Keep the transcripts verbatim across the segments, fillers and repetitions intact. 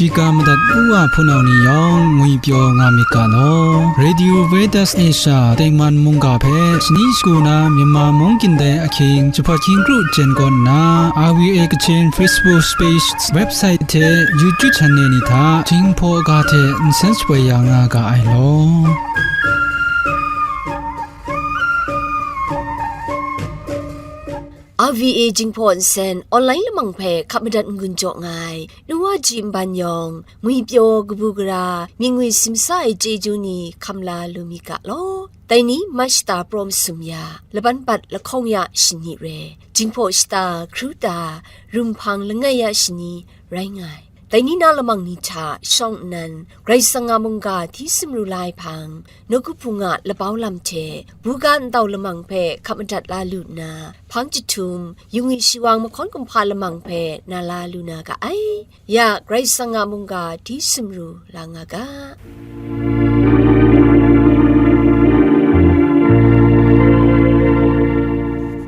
Shiga madat u wa hpunau ni yawng ngwipyaw nga myit ga law. Radio Veritas Asia tengman mungga hpe shani shagu na Myanmar mung gindai ahkying jahpat hkying kru jen kaw nna, R V A Kachin Facebook page, website hte YouTube channel ni hta Jinghpaw ga hte nsen shapoi ya nga ga ai law. R V A Jinghpaw Nsen online lamang hpe hkap madat n-gun jaw nga ai, nu wa ji nban yawng, ngwipyaw kabu gara, mying ngwi simsa ai chyeju ni hkam la lu mi ga law. Dai ni ma shata praw masum ya, laban bat lahkawng ya shani re, Jinghpaw shata, hkru ta, rumhpang langai ya shani rai nga ai. Dai ni na lamang ni hta shawng nnan, Karai Kasang a mungga hti sumru la ai hpang, nawku hpung a labau lam hte, buga ntau lamang hpe hkap madat la lu nna, hpang jahtum, yu ngwi shi wang mahkawn kumhpa lamang hpe na la lu na ga ai. Ya, Karai Kasang a mungga hti sumru la nga ga.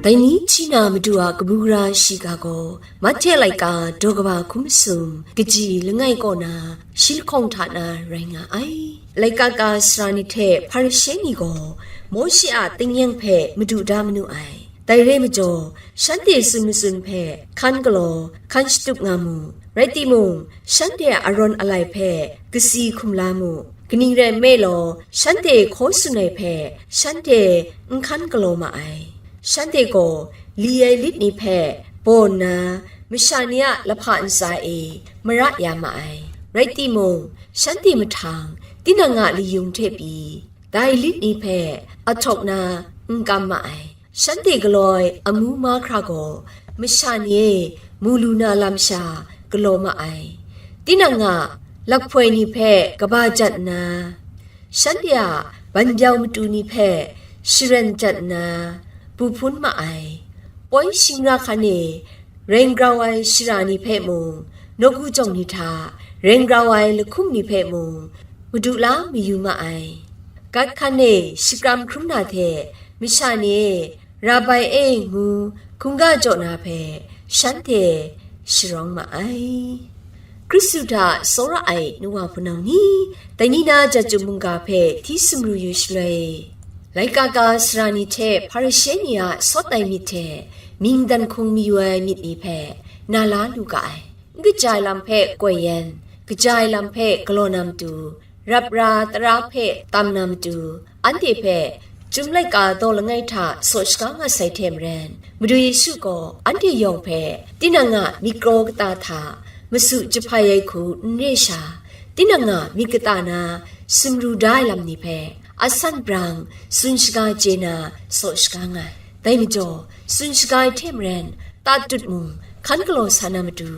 Dai ni hti na Madu a kabu gara shiga gaw, Mahte laika daw kaba hkum masum, kaji langai kaw na, shi lahkawng hta na rai nga ai. Laika ka sara ni hte Hparishe ni gaw Mawshe a tingnyang hpe madu da manu ai. Dai re majaw, shanhte tsun matsun hpe hkan galaw, hkan shatup nga mu. Rai timung, shanhte a rawn alai hpe kasi hkum la mu. Kaning rai nme law, shanhte hkaw tsun ai hpe shanhte n hkan galaw ma ai. Shanhte gaw li ai lit ni hpe baw nna, masha ni a lahpa ntsa e mara ya ma ai. Rai timung, shanhte mahtang tinang a layung hte pyi, dai lit ni hpe ahtawk na n kam ma ai. Shanhte galaw ai amu mahkra gaw, masha ni e mu lu na lam sha galaw ma ai. Tinang a laphpoi ni hpe kaba jat nna, shanhte a ban jau matu ni hpe sharen jat nna, bu hpun ma ai. Poi shingra hkan e reng grau ai shara ni hpe mung, nawku jawng ni hta reng grau ai lahkum ni hpe mung, madu la mayu ma ai. Gat hkan e shakram hkrum na hte masha ni e, Rabai e ngu hkungga jaw na hpe shanhte sharawng ma ai. Kristu hta tsawra ai nu wa hpunau ni, dai ni na Jahtum mungga hpe hti sumru yu shaloi, laika ka sara ni hte Hparishe ni a sawt ai myit hte mying dan hkung mayu ai myit ni hpe na la lu ga ai. N kaja ai lam hpe koi yen, kaja ai lam hpe galaw na matu, rap ra tara hpe tam na matu, anhte hpe Chyum laika daw langai hta saw shaga nga sai hte maren, Madu Yesu gaw anhte yawng hpe tinang a myit kraw kata hta masu jahpai ai hku n re sha, tinang a myit kata na sumru da ai lam ni hpe asan brang tsun shaga chye na saw shaga nga ai. Dai majaw, tsun shaga ai hte maren, tatut mung hkan galaw sa na matu,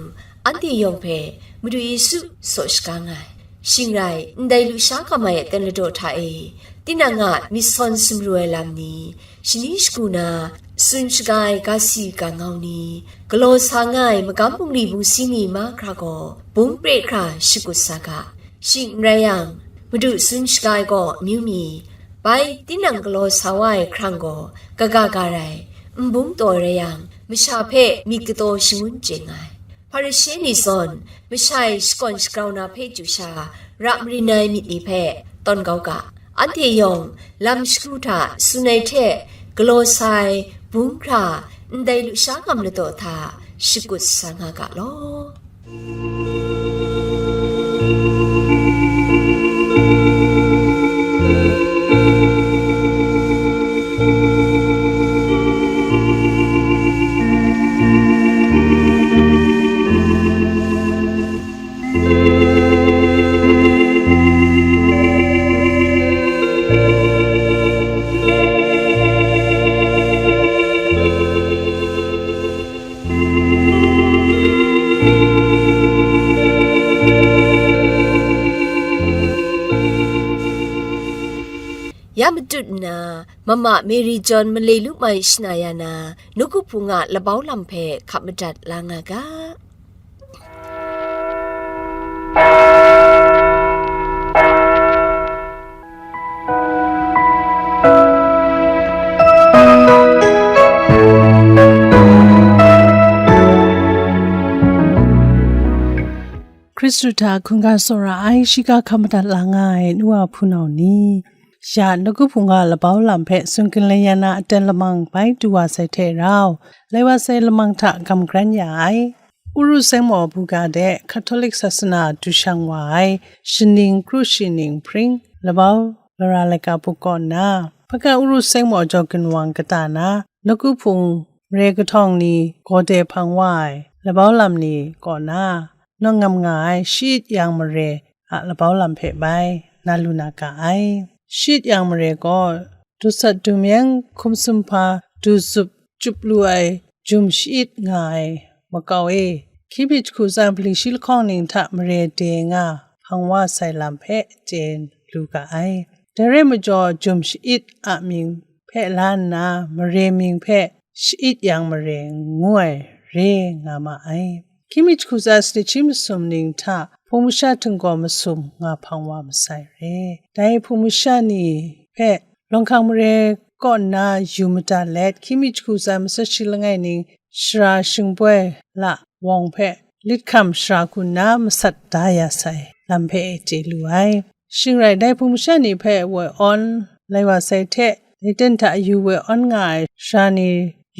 anhte yawng hpe Madu Yesu saw shaga nga ai. Shing rai, ndai lusha kamai aten ladaw hta e, tinang a myit sawn sumru ai lam ni, shani shagu na tsun shaga ai ga si ga ngau ni, galaw sa nga ai magam bungli bungsi ni mahkra gaw, bung pre hkra shakut sa ga. Shing n rai yang, Madu tsun shaga ai gaw amyu mi, bai tinang galaw sa wa ai hkrang gaw kaga ga rai, n bung taw ai rai yang, masha hpe myit kataw shangun chye nga ai. Hparishe ni zawn, masha e shakawn shagrau na hpe chyu sha, ra marin ai myit ni hpe tawn kau ga. Anhte yawng, lam shagu hta tsun ai hte galaw sa ai bung hkra, ndai lusha gam ladaw hta shakut sa nga ga law. Ya matut nna, mama Mary John malai lu mai shana ya na, nawku hpung a labau lam hpe hkap madat la nga ga. Hkristu hta hkungga tsawra ai, shi ga hkam madat la nga ai nu wa hpunau ni, ya nawku hpung ga labau lam hpe sungkin layan na aten lamang bai du wa sai hte rau, lai wa sai lamang hta gam gran ya ai, Uru Seng Maw Buga de Catholic sasana du shang wa ai, shaning kru shi ning hpring, labau lara laika buk kaw nna, hpakan Uru Seng Maw Jaw Ginwang kata na, nawku hpung mare kahtawng ni gaw de hpang wa ai, labau lam ni kaw na, nawng ngam nga ai, Shayit Yang Mare a labau lam hpe bai na lu na ga ai. Shayit Yang Mare gaw, dusat dumyeng hkum sumhpa du zup chyup lu ai jum shayit nga ai makau e, hkying mi jahku tsa mali shi lahkawng ning hta mare de nga hpang wa sai lam hpe chye lu ga ai. Dai rai majaw, jum shayit a mying hpe la nna, mare mying hpe Shayit Yang Mare ngu ai re nga ma ai. Hkying mi jahku tsa sanit shi masum ning hta hpung masha htinggaw masum nga hpang wa masai re. Dai hpung masha ni hpe Lawng hkang mare kaw nna yu madat let, hkying mi jahku tsa matsat shi langai ning shara shingboi la wawng hpe lit hkam shara hku nna masat da ya sai lam hpe e chye lu ai. Shing rai, dai hpung masha ni hpe woi awn lai wa sai hte, dai ten hta yu woi awn nga ai shara ni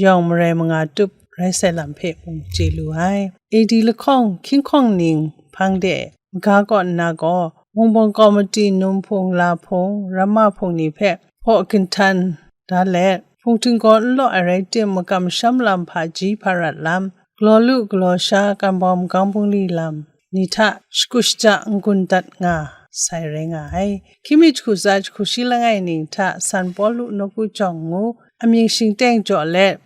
yawng marai manga tup rai sai lam hpe mung chye lu ai. A D lahkawng hkying hkawng ning hpang de maga kaw nna gaw, Mungbawn Kawmati, Num Hpung, La Hpung, Ramma Hpung ni hpe hpaw ginhtan da let, hpung htinggaw n law ai rai tim, makam masham lam, hpaji hparat lam, galaw lu galaw sha, kanbawm gang bungli lam ni hta shakut shaja n-gun dat nga sai rai nga ai. Hkying mi jahku tsa jahku shi langai ning hta San Pawlu nawku jawng ngu amying shingteng jaw let,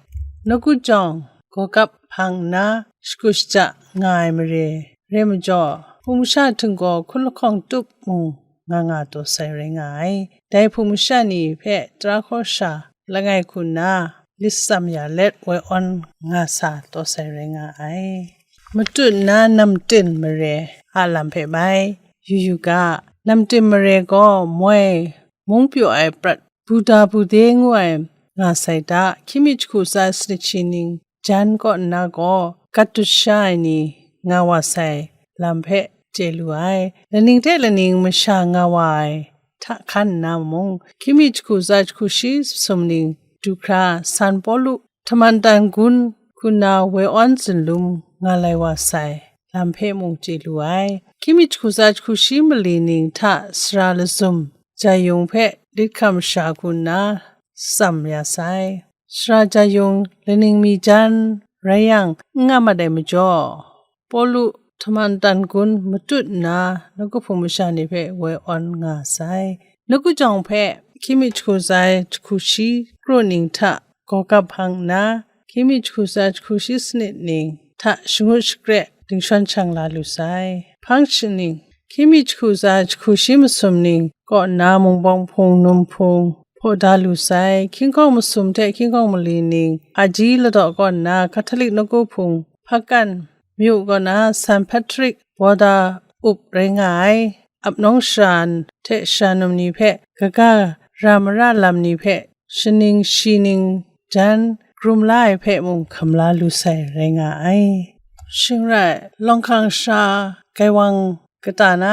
nawku jawng gaw kap hpang nna shakut shaja nga ai mare re majaw, hpung masha htinggaw hkun lahkawng tup mung nga nga taw sai rai nga ai. Dai hpung masha ni hpe tara hkaw sha langai hku nna lit tsam ya let woi awn nga sa taw sai rai nga ai. Matut nna namtin mare a lam hpe bai yu yu ga. Namtin mare gaw moi mung pyaw ai prat Buda Bude ngu ai nga sai da, hkying mi jahku tsa sanit shi ning jan kaw nna gaw gat dut sha ai ni nga wa sai lam hpe chye lu ai. Laning hte laning masha nga wa ai hta hkan nna mung, hkying mi jahku tsa jahku shi sum ning du hkra San Pawlu Htamantan gun hku nna woi awn zunlum nga lai wa sai lam hpe mung chye lu ai. Hkying mi jahku tsa jahku shi mali ning hta sara lazum jai yung hpe lit hkam sha hku nna tsam ya sai. Sara jai yung laning mi jan rai yang, n nga mat ai majaw, Pawlu Htamantan gun matut nna nawku hpung masha ni hpe woi awn nga sai. Nawku jawng hpe hkying mi jahku tsa jahku shi kru ning hta gaw kap hpang nna, hkying mi jahku tsa jahku shi sanit ning hta shangut shakre dingshawn shang la lu sai. Hpang shaning, hkying mi jahku tsa jahku shi masum ning kaw nna Mungbawn Hpung, Num Hpung hpaw da lu sai. Hkying hkawng masum hte hkying hkawng mali ning aji ladaw kaw nna Catholic nawku hpung hpakan myu kaw na San Patrick Border up rai nga ai. Ap nawng shara hte shara num ni hpe kaga ra mara lam ni hpe shaning shi ning jan krum la ai hpe mung hkam la lu sai rai nga ai. Shing rai, Lawng hkang sha Gaiwang kata na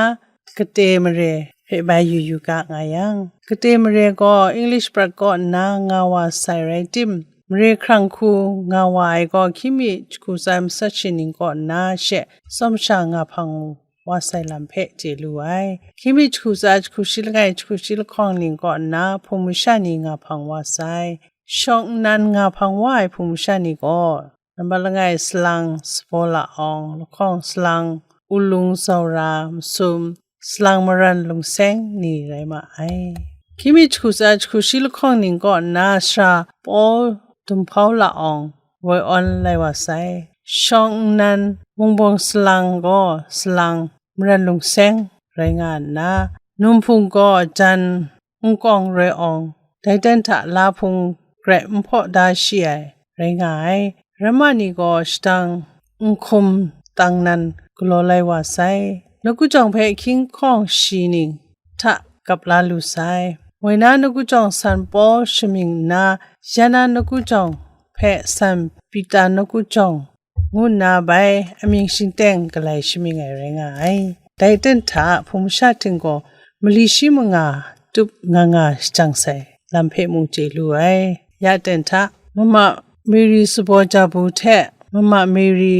Kate mare hpe bai yu yu ga nga yang, Kate mare gaw English prat kaw nna nga wa sai rai tim, mare hkrang hku nga wa ai gaw hkying mi jahku tsa matsat shi ning kaw nna she tsawm sha nga hpang wa sai lam hpe chye lu ai. Hkying mi jahku tsa jahku shi langai jahku shi lahkawng ning kaw nna hpung masha ni nga hpang wa sai. Shawng nnan nga hpang wa ai hpung masha ni gaw, nambat langai salang Sabaw La Awng, lahkawng salang Ulung Zaura Masum, salang Maran Lungseng ni rai ma ai. Hkying mi jahku tsa jahku shi lahkawng ning kaw nna sara Paul Dumhpau La Awng woi awn lai wa sai. Shawng nnan Mungbawn salang gaw salang Maran Lungseng rai nga nna, Num Hpung gaw jan Nkawng Roi Awng, dai dan hta La Hpung grai n hpaw da shi ai rai nga ai. Ramma ni gaw shadang n hkum tang nan galaw lai wa sai. Nawku jawng hpe hkying hkawng shi ning hta kap la lu sai. Moi na nawku jawng San Paul shamying nna, ya na nawku jawng hpe San Pita nawku jawng ngu nna bai amying shingteng galai shamying ai rai nga ai. Dai ten hta hpung masha ting gaw mali shi manga tup nga nga shajang sai lam hpe mung chye lu ai. Ya ten hta, Mama Mary Sabaw Jabu hte Mama Mary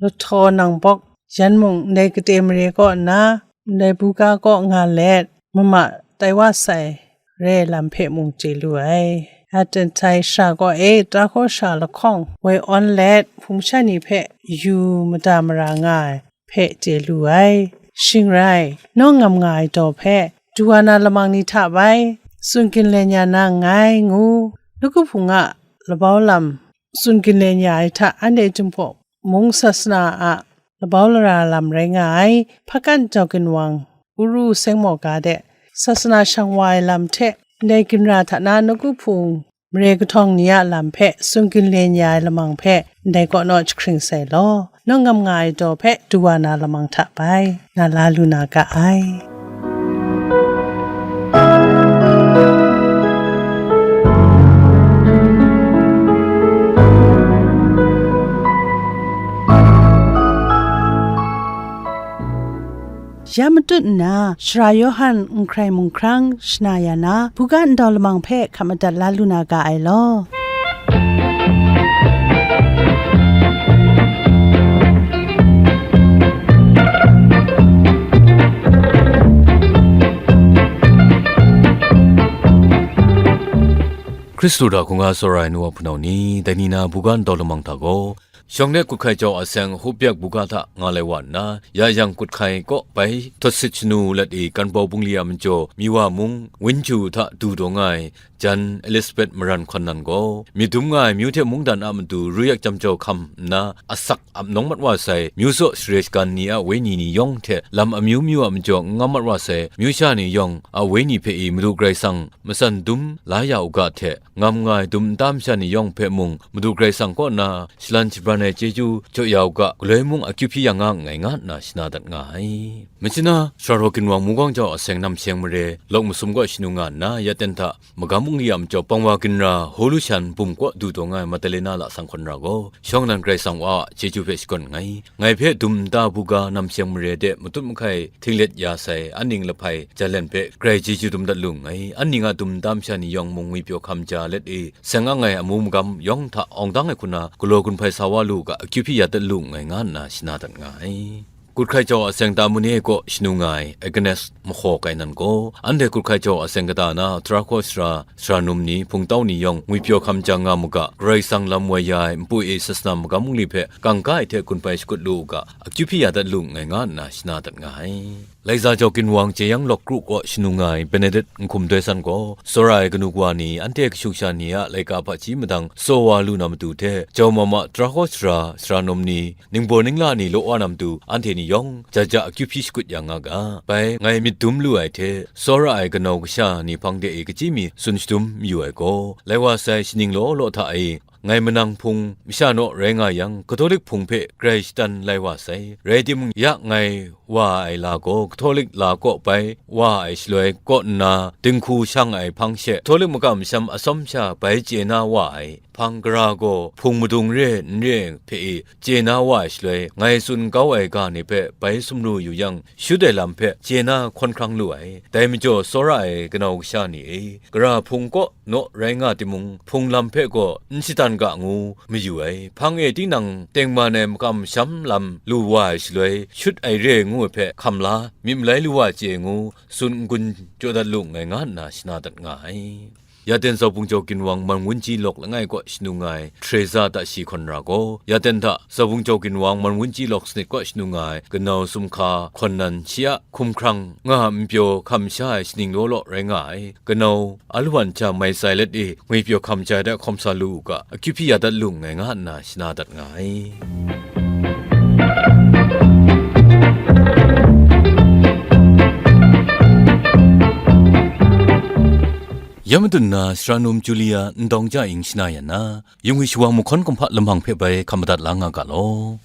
Lahtaw Nangbawk yan mung ndai kate mare kaw nna, ndai buga kaw nga let, Mama tai wa sai re lam hpe mung chye lu ai. Ya ten hta e sara kaw e, tara hkaw sara lahkawng woi awn let, hpung masha ni hpe yu mada mara nga ai hpe chye lu ai. Shing rai, nawng ngam nga ai daw hpe, du wa na lamang ni hta bai, tsun ginlen ya na nngai ngu, nawku hpung a labau lam tsun ginlen ya ai hta anhte Jinghpaw mung sasana a labau lara lam rai nga ai, Hpakan Jau Ginwang, Uru Seng Mawga de sasana shang wa ai lam hte, ndai ginra hta na nawku hpung mare kahtawng ni a lam hpe tsun ginlen ya ai lamang hpe ndai kaw naw jahkring sai law, nawng ngam nga ai daw hpe du wa na lamang hta bai na la lu na ga ai. Ya matut nna, Sara Yawhan n hkrai mung hkrang shana ya na, buga ndau lamang hpe hkap madat la lu na ga ai law. Hkristu hta hkungga tsawra ai nu wa hpunau ni, dai ni na buga ndau lamang hta gaw, shawng de kut hkai jau a seng hupyak buga hta nga lai wa nna, ya yang kut hkai kaw bai tawt sit shanu let i, Kanbau bungli a majaw Miwa mung, Wenju hta du daw nga ai, jan Elizabeth maran hkawn nan gaw, myit dum nga ai myu hte mungdan a matu ruyak jam jau hkam nna, asak ap nawng mat wa sai, myu tsaw share shagan ni a wenyi ni yawng hte lam amyu myu a majaw n ngam mat wa sai, myu sha ni yawng a wenyi hpe i Madu Karai Kasang matsan dum la ya u ga hte, ngam nga ai dum nta masha ni yawng hpe mung, Madu Karai Kasang kaw na shalan shabran ai chyeju jaw ya u ga, galoi mung akyu hpyi ya nga nngai, nga nna shana dat nga ai. Machyin na, Sara Raw Ginwang Mungkawng Jau a seng nam seng mare, lawk masum kaw shanu nga nna, ya ten hta, magam bungli a majaw pangwa ginra, Hawlushan bum kaw du taw nga ai Madalena lasang hkawn ra gaw, shawng nan Karai Kasang Wa a chyeju hpe shakawn nngai. Ngai hpe dum nta buga nam seng mare de matut mahkai htinglet ya sai, an ning lahpai jalen hpe grai chyeju dum dat lu nngai. An ning a dum nta masha ni yawng mung ngwipyaw hkam ja let i, seng ang ai amu magam yawng hta awng dang ai hku na galaw gun hpai sa wa lu u ga, akyu hpyi ya dat lu nngai, nga nna shana dat nga ai. Kut hkai jau a seng Tamune kaw shanu nga ai Agnes mahkaw kai nan gaw, anhte kut hkai jau a seng kata na, tara hkaw sara, sara num ni, hpungtau ni yawng ngwipyaw hkam ja nga mu ga, Karai Kasang lam woi ya ai npu e sasana magam bungli hpe kangka ai hte gun hpai shakut lu u ga, akyu hpyi ya dat lu nngai, nga nna shana dat nga ai. Laiza jau ginwang jeyang lawk kru kaw shanu nga ai Benedict nhkum doi san gaw, tsawra ai kanu kawa ni, anhte kashu kasha ni a laika hpaji madang tsaw wa lu na matu hte, jau ma ma tara hkaw sara, sara num ni, ningbaw ningla ni law wa na matu, anhte ni yawng, ja ja akyu hpyi shakut ya nga ga. Bai, ngai myit dum lu ai hte, tsawra ai kanau kasha ni hpang de e kachyi mi tsun shadum mayu ai gaw, lai wa sai shaning law law hta e, ngai manang hpung masha naw rai nga yang, Katolik hpung hpe grai shatan lai wa sai. Rai timung, ya ngai wa ai la gaw, Katolik la kaw bai wa ai shaloi kaw nna, dinghku shang ai hpang she, Katolik makam masham atsawm sha bai chye na wa ai hpang, gara gaw hpung madung re n re hpe e chye na wa ai shaloi, ngai tsun kau ai ga ni hpe bai sumru yu yang, shut ai lam hpe chye na hkawn hkrang lu ai. Dai majaw, tsawra ai kanau kasha ni e, gara hpung kaw naw rai nga timung, hpung lam hpe gaw n shatan ga ngu mayu ai. Hpang e tinang tengman ai makam masham lam lu wa ai shaloi, shut ai re ngu ai hpe hkam la, myit malai lu wa chye ngu, tsun n-gun jaw dat lu nngai, nga nna shana dat nga ai. Ya ten Zaubung Jau Ginwang Manwunji lawk langai kaw shanu nga ai Teresa ta shi hkawn ra gaw, ya ten hta Zaubung Jau Ginwang Manwunji lawk sanit kaw shanu nga ai kanau sumhka hkawn nan shi a hkumhkrang nga npyaw hkam sha ai shaning law law rai nga ai kanau alawan hta mai tsai let e, ngwipyaw hkam ja ai hta hkawm sa lu u ga, akyu hpyi ya dat lu nngai, nga nna shana dat nga ai. Ya matut nna, sara num Julia ndawng ja ing shana ya na, yung ai shawa mahkawn kumhpa lamang hpe bai hkam madat la nga ga law.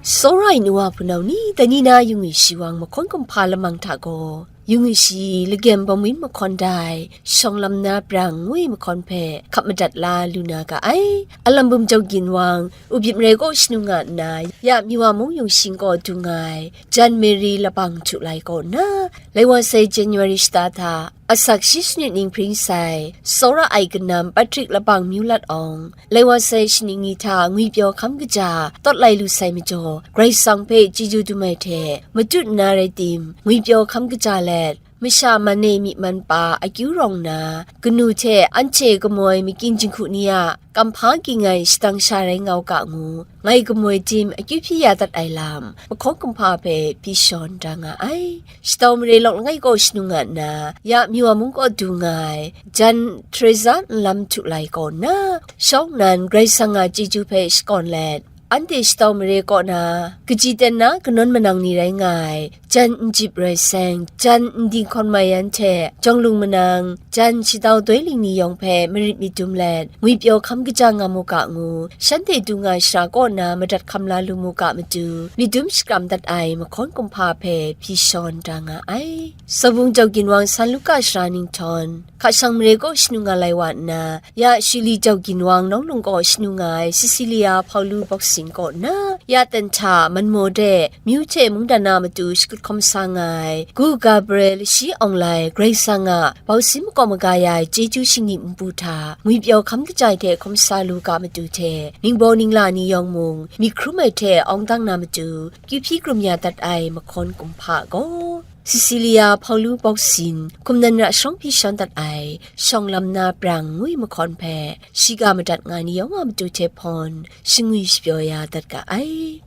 Tsawra ai nu wa hpunau ni, dai ni na yung yu shi wang mahkawn kumhpa lamang hta gaw, yung yu shi lagem bawmwin mahkawn dai, shawng lam na brang ngu ai mahkawn hpe hkap madat la lu na ga ai. Alam bum jau ginwang, Ubit Mare kaw shanu nga nna, ya Miwa mung yung shing kaw dung ai, Jan Mary Labang Htu Lai kaw nna, lai wa sai January shata hta, asak shi sanit ning hpring sai, tsawra ai kanam Patrick Labang Myu Lat Awng, lai wa sai shaning ni hta ngwipyaw hkam kaja tawt lai lu sai majaw, Karai Kasang hpe chyeju dum ai hte, matut nna rai tim, ngwipyaw hkam kaja let, masha man e myi man pa akyu rawng nna, kanu hte anhte kamoi makyin jinghku ni a kamhpa ging ai shadang sha rai nga u ga ngu, ngai kamoi tim akyu hpyi ya dat ai lam, mahkawn kumhpa hpe hpyi shawn da nga ai. Shatau mare lawk langai kaw shanu nga nna, ya Miwa mung kaw dung ai, Jan Teresa Nlam Htu Lai kaw nna, shawng nnan Karai Kasang a chyeju hpe shakawn let, anhte shatau mare kaw na, kaji ten na kanawn manang ni rai nga ai, Jan Njip Rai Seng, Jan Ndinghkawn Mai Yan hte, Jawng Lung Manang, Jan Shadau Doi Ling ni yawng hpe marit myit dum let, ngwipyaw hkam kaja nga mu ga ngu, shanhte dung ai shara kaw na madat hkam la lu mu ga matu, myit dum shakram dat ai mahkawn kumhpa hpe hpyi shawn da nga ai. Sawbung jau ginwang San Luka shara ninghtawng, hka shang mare kaw shanu nga lai wa nna, ya Shuli jau ginwang nawng lung kaw shanu nga ai Cecilia Hpaulu Bawksin kaw nna, ya Ten Hta Manmaw de, Myu hte mungdan na matu shakut hkawm sa nga ai, Gu Gabriel shi awng lai Karai Kasang a bausin makaw maga ya ai chyeju shingni npu hta, ngwipyaw hkam kaja ai hte hkawm sa lu ga matu hte, ningbaw ningla ni yawng mung, myit hkrum ai hte awng dang na matu, kyu hpyi krum ya dat ai mahkawn kumhpa gaw, Cecilia Hpaulu Bawksin, hkum nan ra shawng hpyi shawn dat ai, shawng lam na brang ngu ai mahkawn hpe, shiga madat nga ni yawng a matu hte hpawn, shangwi shapyaw ya dat ga ai.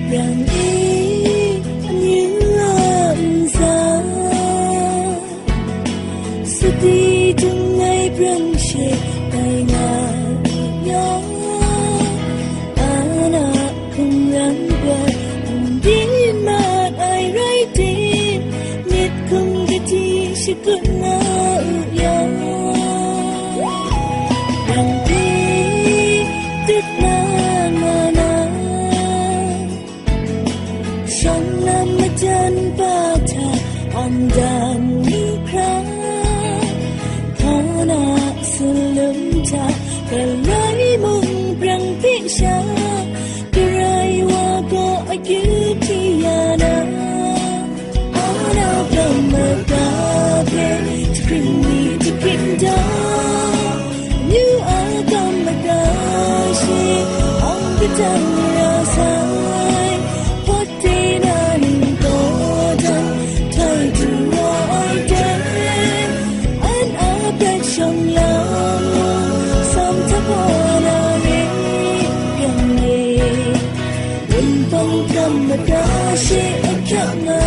Yang e, amyu a ntsa, sadi dung ai brang she tai nga u yang, ana hkum ram gaw, n byin mat ai rai tim, myit hkum gadi shakut nga u yang, yang e, dut na nga na. Shawng lam majan pa hta, ang dan ni hkra, hpa na salum hta, galai mung brang hte sha, Karai wa gaw akyu hpyi ya na, ana gam mada hpe, jahkring ni jahkring da, amyu a gam mada she, ang kadang ra sai, hpawt de na ning gaw jang, htai du wa ai dai, an a prat shawng lam, sam hta wa na re yang e, wunpawng gam mada she ahkyak nga.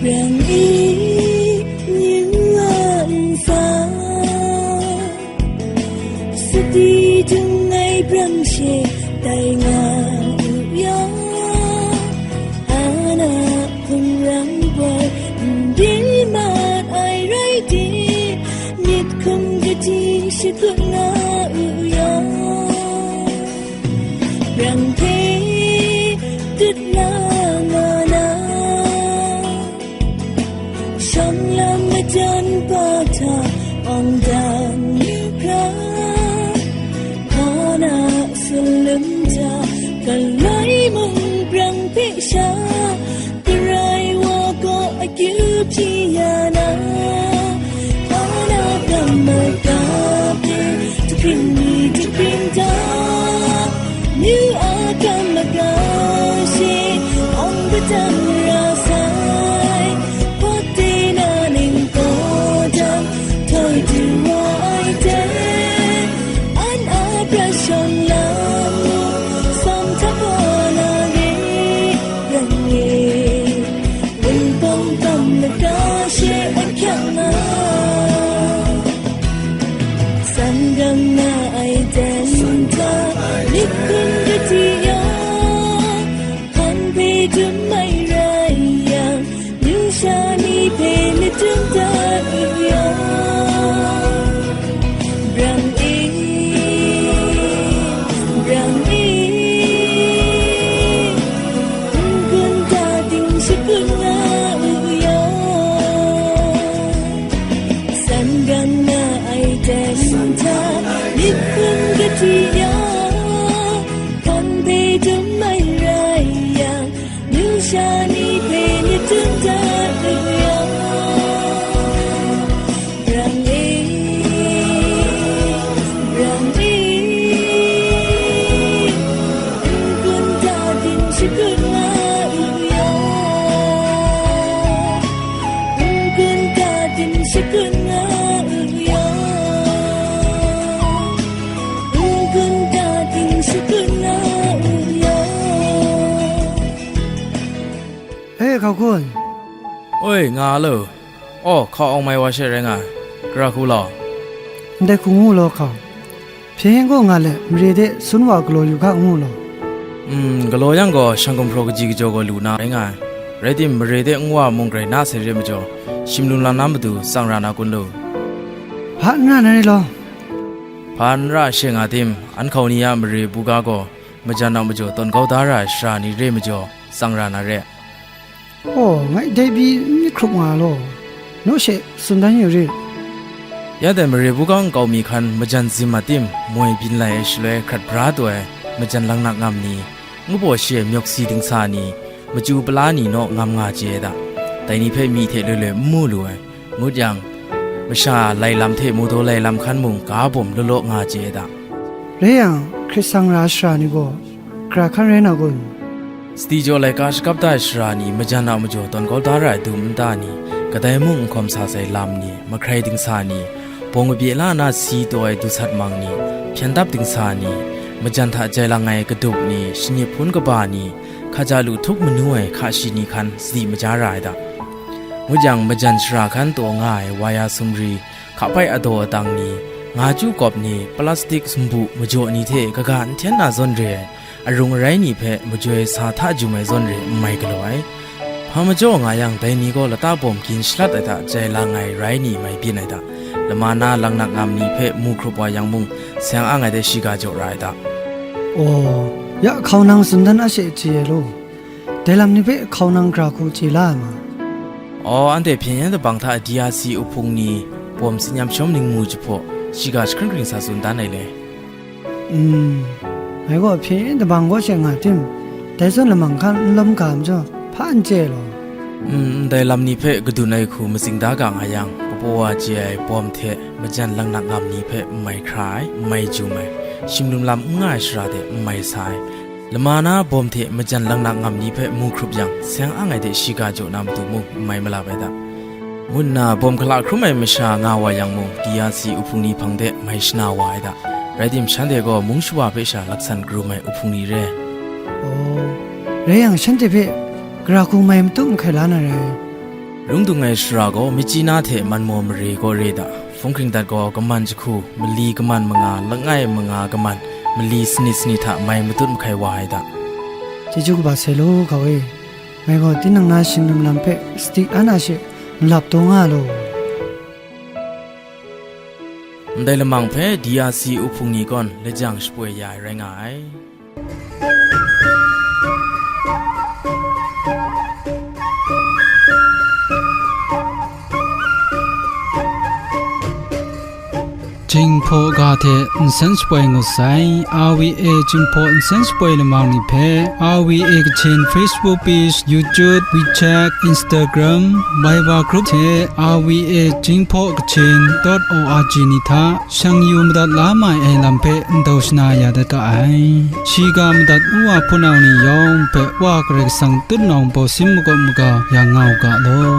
Brang e, yu a ntsa, sadi dung ai brang she tai nga u yang, ana hkum ram gaw, n byin mat ai rai tim, myit hkum gadi shakut nga u yang, brang hpe dut la nga na, shawng lam majan pa hta, awng dan yu hkra, hpa na salum hta, galai mung brang hpe sha, Karai wa gaw akyu hpyi ya na, hpa na gam mada hpe, Kun. Oi, nga lo. Aw, hkau awng mai wa she rai nga ai. Gara hku law. Ndai hku ngu law hkau. Hpyen yen gaw nga let, mare de sun wa galaw yu ga ngu law. Mm, galaw yang gaw, shang gumhpraw kaji kajaw gaw lu na rai nga ai. Rai tim, mare de nwa mung grai na sai re majaw, shim lum lam na matu tsang ra na kun lu? Hpa n ra na re law. Hpa n ra she nga tim, an hkau ni a mare buga gaw, majan a majaw tawn kau da ra ai shara ni re majaw, tsang ra na re. Aw, ngai dai pyi n myit hkrup nga law, naw she tsun dan yu rit. Ya dai mare buga nkau mi hkan majan zim a tim moi byin lai ai shaloi hkrat bra taw ai majan langnak ngam ni, ngu baw shi ai myawk si dingsa ni, machyu pala ni naw ngam nga chye ai da. Dai ni hpe myi hte loi loi n mu lu ai. Ngut yang, masha lai lam hte mawdaw lai lam hkan mung ga bawm law law nga chye ai da. Rai yang, hkrit sang ra ai shara ni gaw, gara hkan rai na kun? Sadi jaw laika shakap da ai shara ni majan a majaw tawn kau da ra ai dum nta ni, kadai mung n hkawm sa sai lam ni, mahkrai dingsa ni, bawng kabye la na si taw ai dusat mang ni, hpyen dap dingsa ni, majan hta jai lang ai kadup ni, shanip hpun kaba ni, hkaja lu htup manu ai hka shi ni hkan sadi maja ra ai da. Ngut yang, majan shara hkan taw nga ai waya sumri, hka pai adaw atang ni, nga chyu kawp ni, plastik sumbu majaw ni hte kaga n hten na zawn re ai, arung arai ni hpe majoi sa hta jum ai zawn re n mai galaw ai. Hpa majaw nga yang, dai ni gaw lata bawm gin shalat ai hta jai lang ai rai ni mai byin ai hta, lama na langnak ngam ni hpe mu hkrup wa yang mung, seng ang ai de shiga jaw ra ai hta. Aw, ya hkau nang tsun dan a she chye ai law. Dai lam ni hpe hkau nang gara hku chye la ai ma? Aw, anhte hpyen yen dabang hta D R C uhpung ni bawm tsin yam shawm ningmu jahpaw, shiga jahkring hkring sa tsun dan ai le. Mm, ngai gaw hpyen yen dabang kaw she nga tim, dai zawn lamang hkan n lawm ga majaw, hpa n chye law. Mm, ndai lam ni hpe kadun ai hku matsing da ga nga yang, kapaw wa chye ai bawm hte majan langnak ngam ni hpe n mai hkra ai, n mai jum ai, shim lum lam n nga ai shara de n mai sa ai, lama na bawm hte majan langnak ngam ni hpe mu hkrup yang, seng ang ai de shiga jaw na matu mung n mai malap ai da. Ngu nna bawm hkala hkrum ai masha nga wa yang mung, D R C uhpung ni hpang de mai shana wa ai da. Rai tim, shanhte gaw mung shawa hpe sha laksan karum ai uhpung ni re. Aw, rai yang, shanhte hpe gara hku mai matup mahkai la na rai. Lung dung ai shara gaw, Myitkyina hte Manmaw mare kaw re da. Hpung hkring dat gaw, kaman jahku, mali kaman manga, langai manga kaman, mali sanit sanit hta mai matut mahkai wa ai da. Chyeju kaba sai law, hkau e. Ngai gaw tinang na shing lum lam hpe sadi an a she malap taw nga law. Ndai lamang hpe D R C uhpung ni gawn lajang shapoi ya ai rai nga ai. Jinghpaw ga hte nsen shapoi ngut sai. R V A Jinghpaw nsen shapoi lamang ni hpe, R V A Kachin Facebook page, YouTube, WeChat, Instagram, Viber group hte R V A Jinghpaw Kachin dot O R G ni hta shang yu madat la mai ai lam hpe ndau shana ya dat ga ai. Shiga madat wa hpunau ni yawng hpe Wa Karai Kasang tutnawng bawsin makawp maga yang nga u ga law.